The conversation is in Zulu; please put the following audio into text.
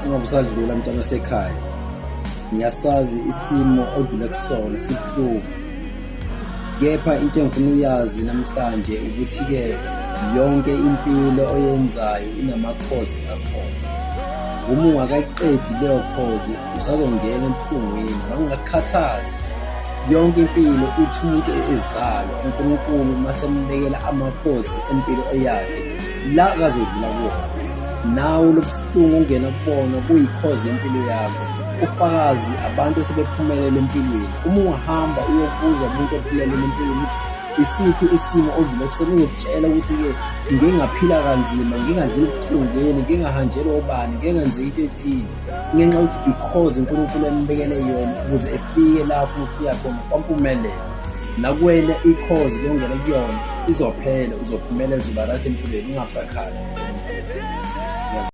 Ungabusadlula mntana osekhaya. Ngiyasazi isimo odlule kusona sibuhlungu. Kepha into engifuna uyazi namhlanje ukuthi-ke yonke impilo oyenzayo inamakhozi akhona. Uma ungakayiqedi leyo khozi usazongena ebuhlungwini, makungakukhathazi. Yonke impilo uthi umuntu ezalwa uNkulunkulu masembekela amakhozi empilo eyakhe la akazodlula kuwona. Nawe lobuhlungu ongena kubona kuyikhozi yempilo yakho. Ufakazi abantu esebephumelele empilweni. Uma ungahamba uyobuza umuntu ophumelele empilweni ukuthi isiphi isimo odlule kusona uzokutshela ukuthi-ke ngike ngaphila kanzima, ngike ngadlula ebuhlungwini, ngike ngahanjelwa obani, ngike ngenzeka into ethile. Ngenxa yokuthi ikhozi uNkulunkulu embekele yona ukuze efike la afuna ukufika khona kwampumelelo. Nakuwena ikhozi longena kuyona izophela, uzophumelela, uzoba right empilweni, ungabe usakhala.